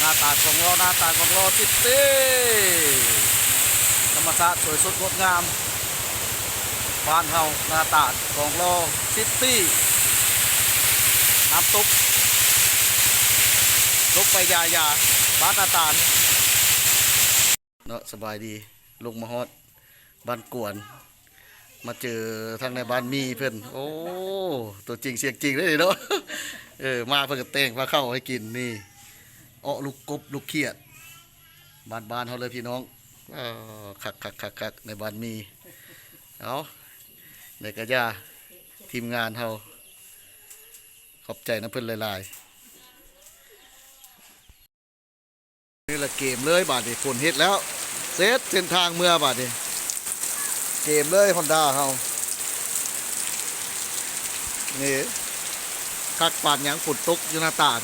ໜ້າຕາດຂອງລໍ ໜ້າຕາດຂອງລໍຊິດຕີ້ ທຳມະຊາດສວຍສົດງົດງາມ ບ້ານເຮົາໜ້າຕາດຂອງລໍຊິດຕີ້ ນ້ຳຕົກ ຕົກໄປຢາຢາ ບ້ານໜ້າຕາດເນາະ. ສະບາຍດີ ລົງມາຮອດ ບ້ານກວນ ມາເຈີທາງໃນບ້ານມີເພິ່ນ ໂອ້ ຕົວຈິງສຽງຈິງເດ້ເນາະ. ເອີ ມາເພິ່ນກໍແຕ່ງພາເຂົ້າໃຫ້ກິນນີ້ ເອາະລູກກົບລູກຂຽດ ບ້ານໆເຮົາເລີຍພີ່ນ້ອງ. ເອີ ຄັກໆໆໆ ໃນບ້ານມີ ເອົາ ໃນກະຢາ ທີມງານເຮົາ ຂອບໃຈນຳເພິ່ນຫຼາຍໆ. ນີ້ລະເກມເລີຍບາດນີ້ ຝົນເຮັດແລ້ວ ເສັດເສັ້ນທາງເມືອບາດນີ້ ເກມເລີຍຮອນດ້າເຮົາ ນີ້ ຄັກປານຫຍັງ ຝົນຕົກຢູ່ໜ້າຕ່າງ.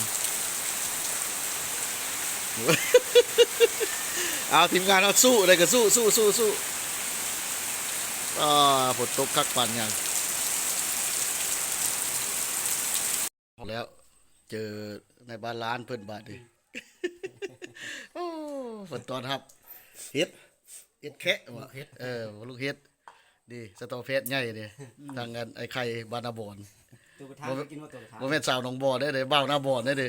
ເອົາ ທີມງານເຮົາສູ້ໄດ້ກໍສູ້ ສູ້ ສູ້ ສູ້ ອາ ຝົນຕົກຄັກປານຫຍັງ. ແລ້ວເຈີນາຍບ້ານລ້ານເພິ່ນບາດນີ້ ໂອ້ ເພິ່ນຕ້ອນຮັບ ເຫັດ ເຫັດແຄະ ເຫັດ ເອີ ລູກເຫັດ ນີ້ ສັດຕະວະແພດໃຫຍ່ນີ້ ອືມ ທາງອັນໄອ້ໄຂ່ບ້ານນາບອນ ໂຕປະທານ ບໍ່ແມ່ນ ກິນບໍ່ໂຕປະທານ ບໍ່ແມ່ນສາວໜອງບອນເດ້ ບ່າວນາບອນເດ້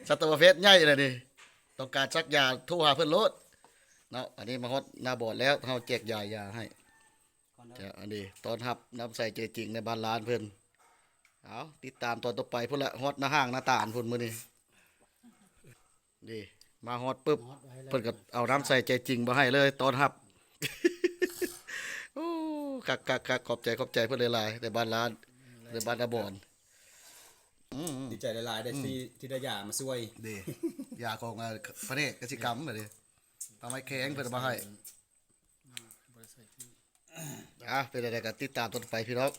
ສັດຕະວະແພດໃຫຍ່ລະນີ້ ຕ້ອງການສັກຢາໂທຫາເພິ່ນໂລດເນາະ. ອັນນີ້ມາຮອດນາບອນແລ້ວ ເຮົາແຈກຢາຢາໃຫ້ ອັນນີ້ຕ້ອນຮັບນ້ຳໃສໃຈຈິງໃນບ້ານລ້ານເພິ່ນ. ເອົາ ຕິດຕາມຕອນຕໍ່ໄປພຸ້ນລະ ຮອດໜ້າຫ້າງໜ້າຕານພຸ້ນມື້ນີ້ ນີ້ ມາຮອດປຶບ ຮອດໄວເລີຍ ເພິ່ນກໍເອົານ້ຳໃສໃຈຈິງມາໃຫ້ເລີຍ ຕ້ອນຮັບ. ໂອ້ ຄັກໆໆ ຂອບໃຈ ຂອບໃຈເພິ່ນຫຼາຍໆ ໃນບ້ານລ້ານ ໃນບ້ານນາບອນ. ອືມ ດີໃຈຫຼາຍໆ ໄດ້ ອືມ ທີ່ ທີ່ໄດ້ຢາມາຊ່ວຍເດ້ ຢາຂອງ ອາ ພະແນກກະສິກຳເດ້ ທຳໃຫ້ແຂງເພິ່ນເອົາມາໃຫ້. ອ່າ ເປັນຈັ່ງໃດກໍຕິດຕາມຕໍ່ໄປພີ່ນ້ອງ